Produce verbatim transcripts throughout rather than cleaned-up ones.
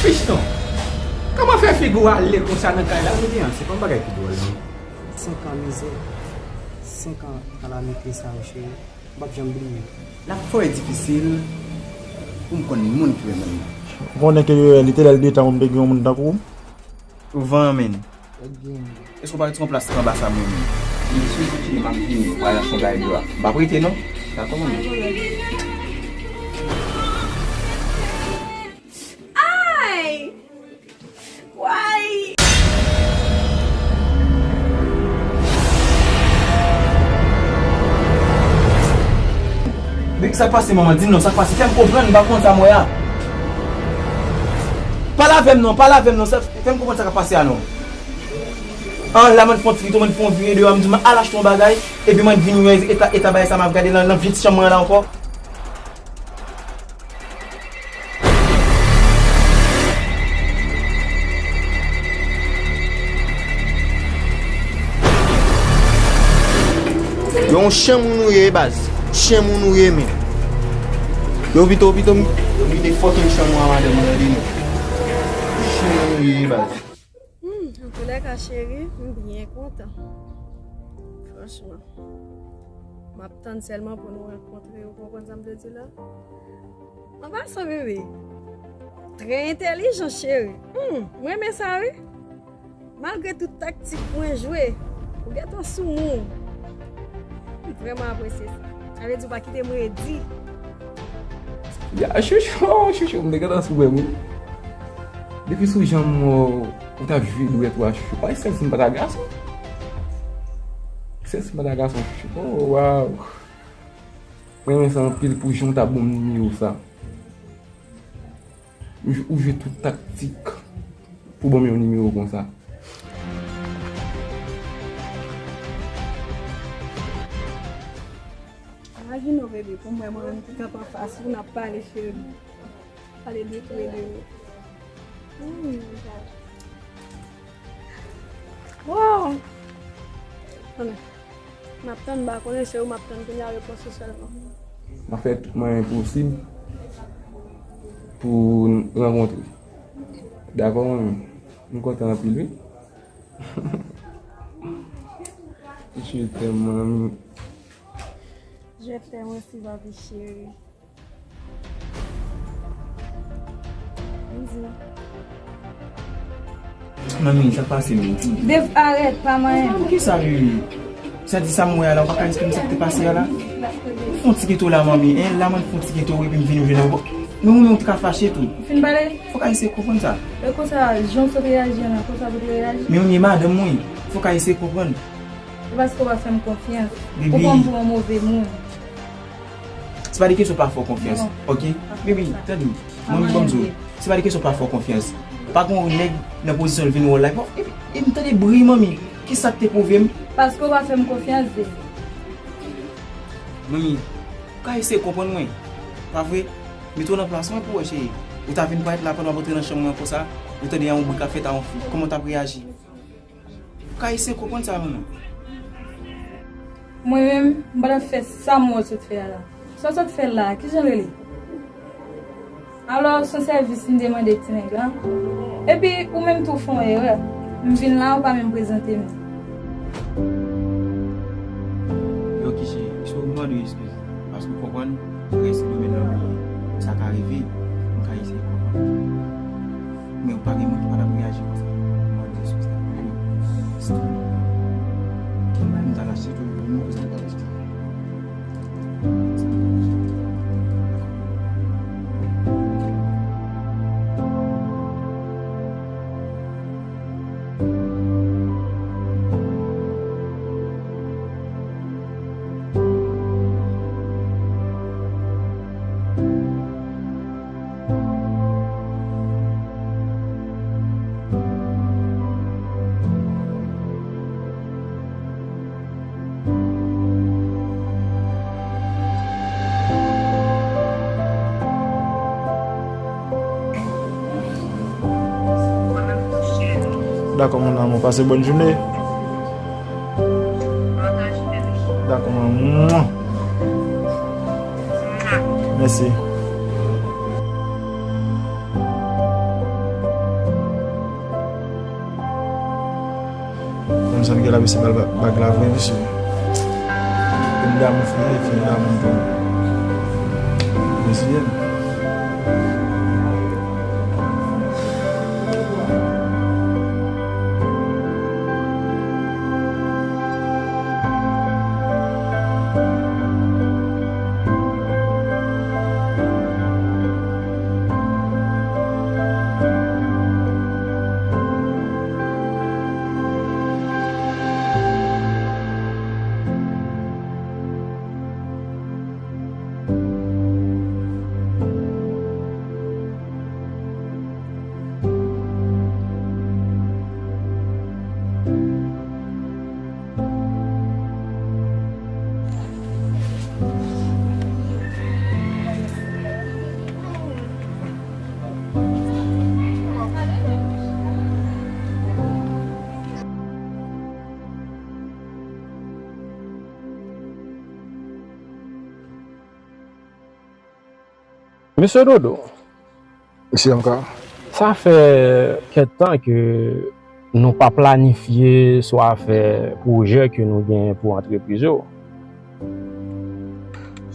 Fiston, kòman fè figi w ale konsa nan kay la? Mwen di an, se pa yon bagay ki dwòl, non. Senk an mizè, senk an kalamite sa yo, cheri. M p ap janm bliye. L ap fò e difisil pou m konn moun ki renmen m nan. Ou konnen ke li te lè l de tan pou m te gen yon moun tankou w? Ou van, men. Èske w pa ret yon plas anba sa mwen menm? Mesye, mesye, m ap vini, m pral achte yon bagay deyò a. M p ap rete non. Dakò, manmi. Ay! Way! Big, sa k pase, manman? Di m non, sa k pase? Fè m konprann, m pa konn sa m wè a. Pale avè m non, pale avè m non, sa, fè m konprann sa k ap pase a non. An, la mwen fè yon ti kito, mwen fè yon vire deyò, m di m al achte yon bagay, epi mwen vin wè eta, eta bagay sa m ap gade nan, nan vye ti chanm mwen an la ankò. Yon chen moun ou ye, baz. Chen moun ou ye, men. Yo, pito, pito, m-, yo kite fòk yon chen moun a madanm mwen, tande, non. Chen moun ou ye, baz. Hmm, antoulèka, cheri, m byen kontan. Franchman. M ap tann sèlman pou nou rankontre, ou konprann sa m vle di la? An pasan, bebe, trè entèlijan, cheri. Hmm, m renmen sa, wi. Malgre tout taktik mwen jwe, ou gentan sou moun. M vrèman apresye sa. Sa vle di ou pa kite m redi. Ya, chouchou, chouchou, m te gentan sou wè m, wi. Depi sou jan m wè w, ou t ap jwe dwèt ou a, chouchou. Ou pa sèl si m pa ta gason. Sèl si m pa ta gason, chouchou. Oh, waw. Mwen renmen sa anpil pou jan w ta ban m nimewo sa. Ou, ou jwe tout taktik pou ban m yon nimewo konsa. Imajine w, bebe, pou mwen, mwen menm ki kanpe anfas ou, n ap pale, cheri. Pale de tou e de ou. Hmm. Wow! Ann. M ap tann, m pa konnen, se ou m ap tann kounye a, repons ou sèlman. M ap fè tout mwayen posib pou n rankontre. Dakò, manmi? M kontan anpil, wi. Je t'aime, manmi. Je t'aime aussi, papi chéri. Manmi, sa k pase menm? Dev, arèt, pa manyen. Manmi, kisa, bebe? Sa di sa m wè a la, ou pa ka esplike m sa k te pase a la? Fè yon ti geto la, manmi, en, la mwen fè yon ti geto, epi m vin jwenn ou. Men ou menm ou t ka fache tou. Ou fin pale? Fòk Ayisyen konprann sa. E konsa, jan w sot reyaji an, konsa pou te reyaji? Men ou ye madanm mwen, fòk Ayisyen konprann. Se paske w pa fè m konfyans. Ou pran m pou yon move moun. Se pa de kesyon pa fè w konfyans, oke? Baby, tande m. Manmi, ban m di w, se pa de kesyon pa fè w konfyans. Pa gen yon nèg nan pozisyon l vin wè w la. Bon, epi, e m tande bri, manmi. Kisa k te pwouve m? Paske w pa fè m konfyans, baby. Manmi, ou ka eseye konprann mwen. Pa vre? Mete w nan plas mwen pou w wè, cheri. Ou ta vin parèt la pandan w ap antre nan chanm mwen konsa, ou tande yon bri k ap fèt a yon fi. Kòman w t ap reyaji? Ou ka eseye konprann sa, manman. Mwen menm, m pa t ap fè sa m wè w sot fè a la. Sa w sot fè la, kijan l rele? Alò, se yon sèvis m te mande ti nèg la. Epi, ou menm tou fè yon erè. M vin la, ou pa menm prezante m. Yo, Kichi, se ou m mande eskiz. Paske w konprann, se domèn nan mwen ye. Sa ka rive, m ka eseye konprann. Men ou pa gen moun ki pa t ap reyaji konsa. Mwen di sou sa. M ta lache tou, nou konsa m ta lache. Dakò, mon amour, pase bòn jounen. Dakò, manman. Mèsi. Sa Miguel ap eseye ba l ba- bag la vre, mesye. Fim damou fini, fim damou pou reziye m. Mesye Dodo, Mesye M K. Sa fè kèk tan ke nou pa planifye swa fè pwojè ke nou gen pou antrepriz yo.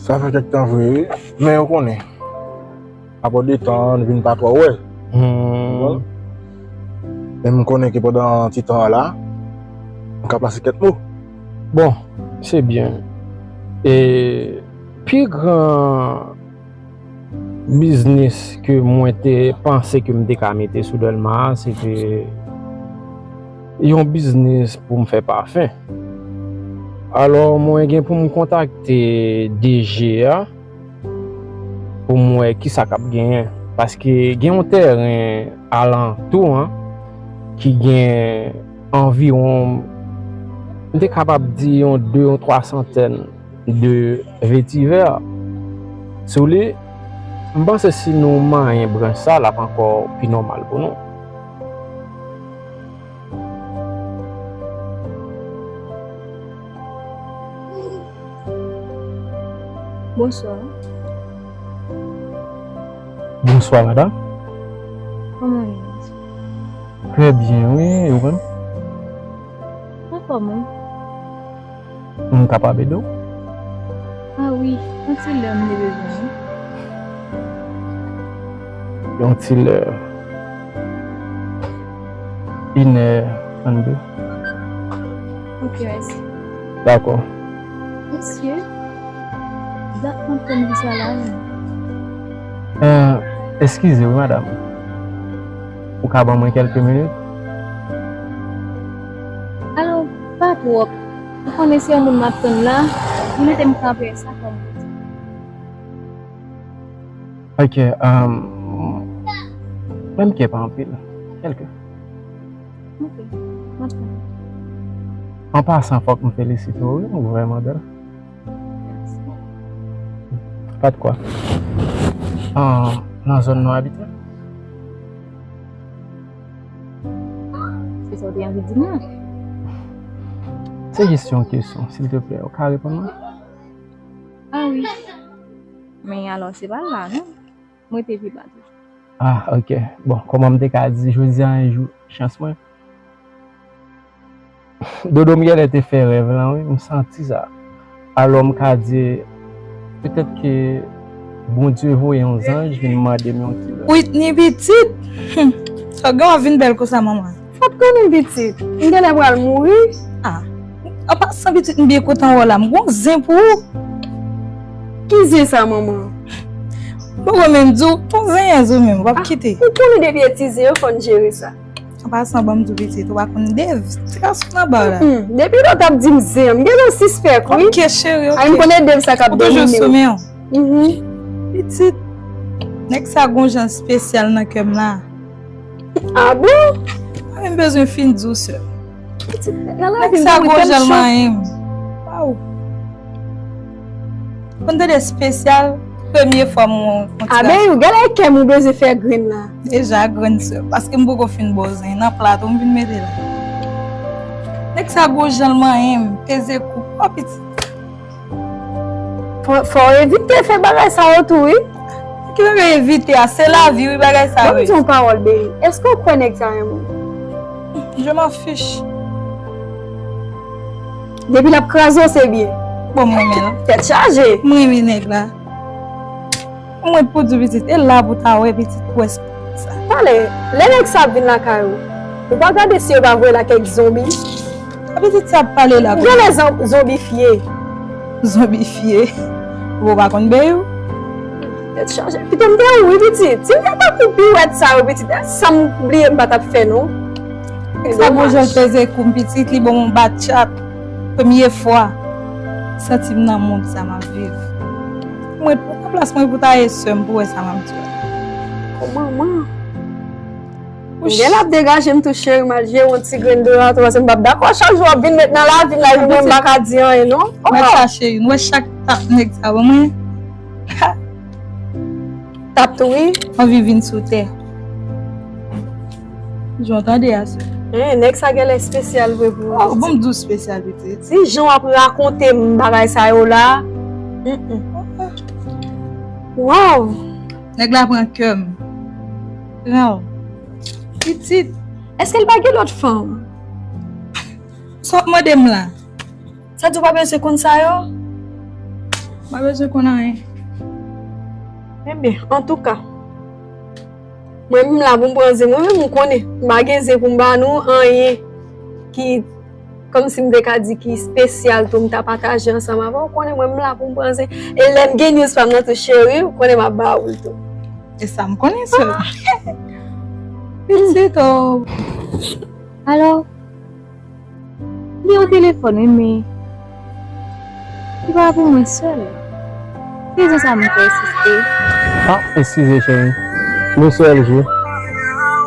Sa fè kèk tan vre, wi. Men ou konnen, apre de tan, nou vin pa twò wè. Hmm. Men m konnen ke pandan ti tan an la, m ka plase kèk mo. Bon, se byen. E pi gran biznis ke mwen te panse ke m te ka mete sou Dèlma a, se te yon biznis pou m fè pafen. Alò, mwen gen pou m kontakte D G a pou m wè kisa k ap genyen. Paske gen yon tèren alantou an ki gen anviwon, m te kapab di yon de, yon twa santèn de vetivè sou li. M panse si nou manyen branch sa, l ap ankò pi nòmal pou nou. Bonswa. Bonswa, madanm. Kòman w ye? Trè byen, wi, e ou menm? Anfòm, wi. M kapab ede w? A wi, yon ti lè m te bezwen, wi. Yon ti lè. Inè trannde. Ok, mèsi. Dakò. Mesye, dat m ap tann visa la, wi. Eh, eskize wi, madanm. Ou ka ban mwen kèlke minit? Alò, pa twòp. Ou konnen se yon moun m ap tann la, li mete m kanpe sa fò m. Ok, um, menm ke pa anpil. Kèlke. Ok, m ap tann. An pasan, fòk m felisite w, wi, ou vrèman bèl. Mèsi. Pa de kwa. Ah, nan zòn nou abite? Se sa w te anvi di m nan? Se jis yon kesyon, silteplè, ou ka reponn mwen? Ah wi. Men alò, se pa la, non. M rete pi ba toujou. Ah, ok. Bon, kòman m te ka di, jodi a, yon jou, chans mwen. Dodo m genlè te fè rèv lan, wi, m santi sa. Alò, m ka di, petèt ke Bondye voye yon zanj vin mande m yon ti lè. Whitney pitit! Hum, sa gen w ap vin bèl konsa, manman. Fòk konnen pitit, m genlè pral mouri. Ah, an pasan pitit, m byen kontan wè w la, m gon zen pou ou. Ki zen sa, manman? M poko menm di w, ton zen yèz ou menm, w ap kite. Ou konnen depi e ti zen yo fò n jere sa. An pasan, ban m di w pitit, ou pa konn Dave, ti gason nan ba w la. Mm, depi lè w t ap di m zen, m gentan sispèk, wi. Ok, cheri, ok. Ay, m konnen Dave sa k ap domine w. Ou toujou sou men w. Mhm. Pitit, nèg sa gon jan espesyal nan kè m la. Ah bon? Mwen menm bezwen fin di w, sè. Nèg sa gon jan l manyen m. Waw. Konn tande espesyal, premye fwa m wè yon ti gason. Aben, ou genlè kè m ou bezwen fè grenn la. Deja grenn, sè, paske m poko fin ba w zen, nan plat ou m vin mete la. Nèg sa gon jan l manyen m, peze kou. Oh, pitit. Fò, fò w evite fè bagay sa yo tou, wi. Ki bagay evite a? Se lavi, wi, bagay sa yo. Ban m di yon pawòl, baby. Èske w kwè nèg sa renmen w? Je m'en fiche. Depi l ap kraze w, se byen. Bon, m renmen l. Tèt chaje. M renmen nèg la. Mwen pou di pitit, e la pou ta wè pitit pwès sa. Talè, lè nèg sa ap vin lakay ou, ou pa gade si yo pa voye l ak kèk zonbi? Sa pitit sa ap pale la. Ou genlè zon- zonbifye. Zonbifye? Ou pa konn bèy ou? Tèt chaje. Pito m te ou wi pitit. Si m te tankou piwèt sa yo pitit, e sa m bliye m pa t ap fè non. Sa bon jan l peze kou m pitit, li ban m yon bat chat. Premye fwa. Santi m nan mond sa m ap viv. Mwen, nan plas mwen pou ta ye sè m pou wè sa m ap di w la. O manman. Ou gen l ap degaje m tou cheri, m al jere yon ti grenn dola tou, paske m p ap dakò chak jou w ap vin met nan lavi m, lavi mwen, m pa ka di anyen non. Mwen chache youn, wè chak tap nèg sa ban mwen. Tap tou wi. Anvi vin sou tè. Jan w tande a sè. Hein, nèg sa genlè espesyal vre pou ou. Oh, bon, m di w espesyal pitit. Si jan w ap rakonte m bagay sa yo la. Mm, mm. Waw. Nèg la pran kè m. Pran w. Pitit, èske l pa gen lòt fanm? Sa w ap mande m la? Sa di w pa bezwen konn sa yo? M pa bezwen konn anyen. Enben, antouka, mwen menm la pou m pran zen. Mwen menm m konnen. M pa gen zen pou m ba nou anyen ki, kòmsi m te ka di, ki espesyal tou m ta pataje ansanm avè w. Ou konnen mwen menm la pou m pran zen. E lè m gen news pa m nan tou cheri, ou konnen m ap ba ou l tou. E sa m konnen sèlman. Pitit o. Alò, li yon telefòn wi, men li pa pou mwen sèl. Se rezon sa m fè ensiste. Ah, eskize cheri. Mesye L G.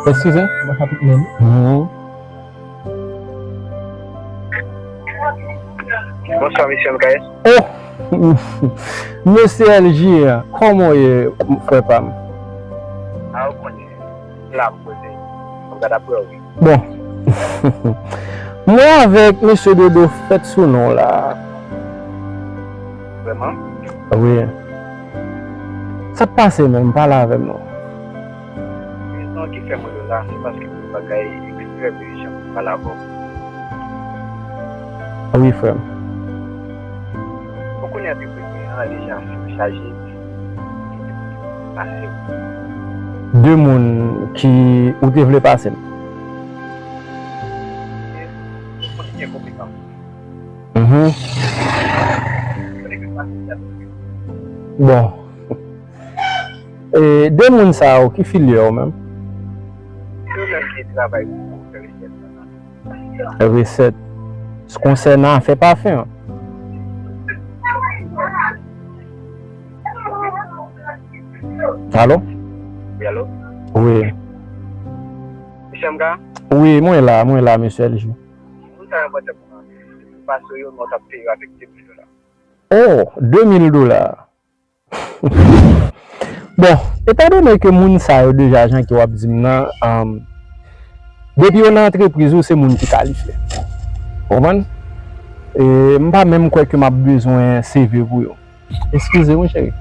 Eskize. Mwen sa tout menm. Mhm. Bonswa, mesye M K S. Oh! Mesye L G, kòman w ye, frè pa m? A, ou konnen, m la, m poze, m gad apre w, wi. Bon. Mwen avèk mesye Dodo fèt sou non la. Vrèman? Wi. Sa k pase menm? Pale avè m non. Rezon ki fè mwen la, se paske m gen bagay ekstrèm ijan pou m pale avè w. Wi, frè m. Ou konnen antre premye an, deja fim chaje, pase w. De moun ki ou te vle pase m. Ou konnen gen konpetans. Mhm. Bon. E de moun sa yo, ki filyè yo menm? Yo menm ki travay pou fè resèt. Resèt. Konsènan afè pafen an. Alo? Wi, alo? Wi. Mesye M K? Wi, mwen la, mwen la, mesye L G. Moun sa yo pase pou mwen. Pase yo, mwen t ap peye yo avèk de mil dola. Oh, de mil dola. Bon, etandone ke moun sa yo deja, jan ke w ap di m nan, um, depi yo nan antrepriz ou, se moun ki kalifye. Konprann? E m pa menm kwè ke m ap bezwen C V pou yo. Eskize wi, cheri.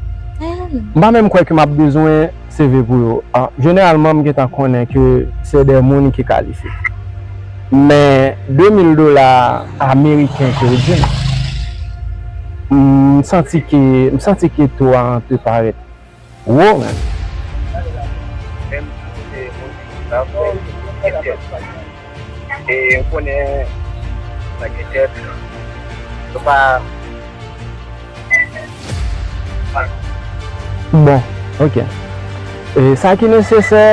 M pa menm kwè ke m ap bezwen C V pou yo. Ah, jeneralman, m gentan konnen ke se de moun ki kalifye. Men de mil dola ameriken ke w di m, m santi ke, m santi ke to a an te parèt wo, menm. Menm si se moun ki sa fè, e ou konnen sa gen tèt, yo pa Bon, ok. E sa ki nesesè,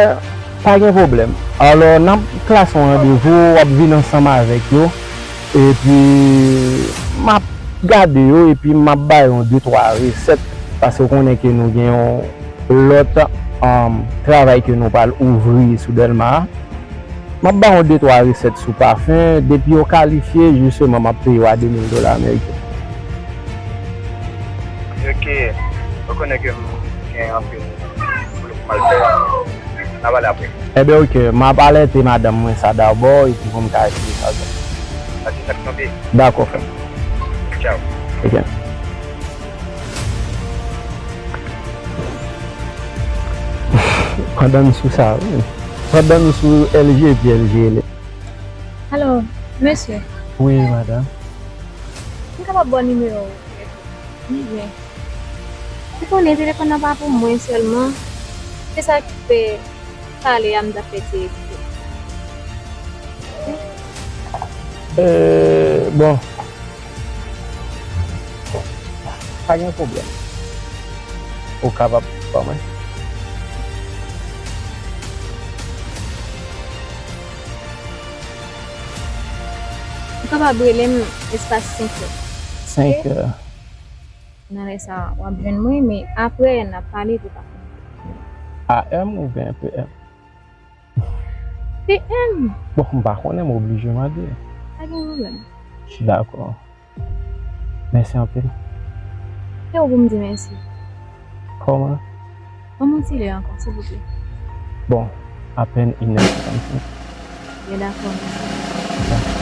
pa gen pwoblèm. Alò, n ap klase yon randevou, w ap vin ansanm avèk yo. Epi, m ap gade yo, epi m ap ba yo yon de twa resèt. Paske w konnen ke nou gen yon lòt, um, travay ke nou pral ouvri sou Dèlma a. M ap ba w de twa resèt sou pafen, depi yo kalifye, jisteman, m ap peye w a de mil dola ameriken. Ok, ou konnen ke m gen anpil boulot pou m al fè. N a pale apre. Enben, ok, m ap alète madanm mwen sa dabò, epi pou m ka eseye sa. Ok, sa k tonbe. Dakò, frè m. Tchao. Ok. Pandan n sou sa, wi. Pandan n sou L G, epi L G rele. Alo, mesye. Wi, madanm. Sa pa bon nimewo w. Ebyen, ou konnen telefòn nan pa pou mwen sèlman. Se sa ki fè pale a m t ap fè ti ezite. Euh, bon. Pa gen pwoblèm. Ou kapab ban mwen. Ou kapab rele m espas senk è. Senk è. Nan lè sa a, w ap jwenn mwen, men apre n ap pale, tou pa. A M oubyen P M? P M. Bon, m pa konnen, m oblije mande. Pa gen pwoblèm. Dakò. Mèsi anpil. Se ou pou m di mèsi. Kòman? Ban m yon ti lè ankò, silvouplè. Bon, apèn inè. Byen, dakò, mèsi.